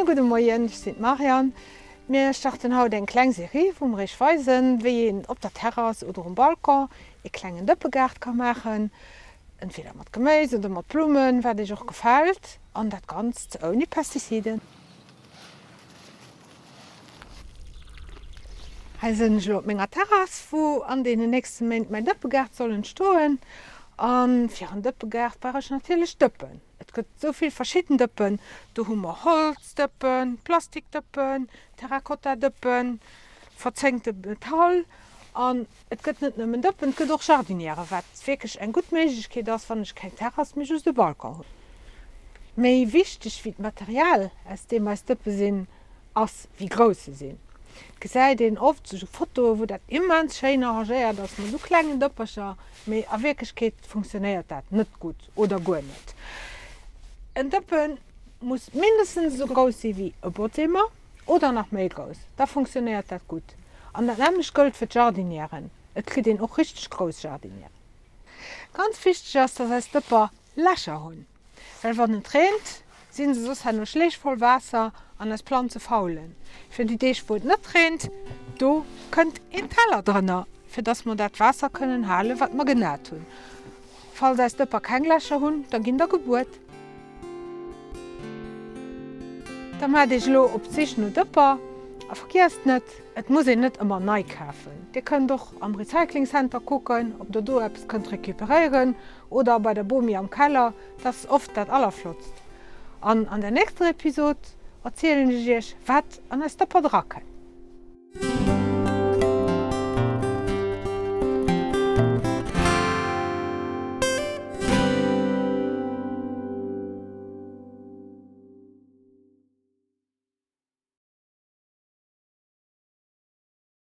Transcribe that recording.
gudde Moien, ech sinn d'Marianne. Mir starten haut eng kleng Serie, wou mer iech weisen, wéi een op der Terrass oder um Balcon ee klengen Dëppegaart ka maachen. Entweder mat Geméis oder mat Blummen, wat iech och gefält, an dat Ganzt ouni Pestiziden. Hei sinn ech elo op menger Terrass, wou an deenen nächste Méint mäin Dëppegaart soll entstoen. A fir en Dëppegaart brauch ech natierlech Dëppen. Et gëtt esou vill verschidden Dëppen. Do hu mer Holzdëppen, Plastikdëppen, Terrakottadëppen, verzénkte Metall. An et gëtt net nëmmen Dëppen, et gëtt och Jardinièren, wat wierklech eng gutt Méiglechkeet ass, wann ech keng Terrass, mee just e Balcon hunn. Méi wichteg wéi d'Material, aus deem eis Dëppe sinn, ass, wéi grouss se sinn. Et gesäit een oft sou Fotoe wou dat immens schéin arrangéiert ass mat sou klengen Dëppercher, mee a Wierklechkeet funktionéiert dat net gutt oder guer net. En Dëppe muss mindestens esou grouss si wéi e Boteemer oder nach méi grouss, da funktionéiert dat gutt. An dat nämmlecht gëllt fir d'Jardinièren, et kritt een och richteg grouss Jardinièren. Ganz wichteg ass, dass eis Dëpper Lächer hunn. Well wann et reent, sinn se soss herno Schleech voll Waasser an eis Planze faulen. Fir déi Deeg wou et net reent, do kënnt een Teller drënner, fir dass mer dat Waasser kënnen halen, wat mer genat hunn. Falls eis Dëpper keng Lächer hunn, da ginn der gebuert. Da maacht iech elo op d'Sich no Dëpper a vergiesst net, et muss een net ëmmer nei kafen. Dir kënnt och am Recycling Center kucken, ob der do eppes kënnt recuperéieren Oder bei der Bomi am Keller, dat ass oft dat allerflottst. An an der nächster Episod erzielen ech iech wat an eis Dëpper dra kënnt.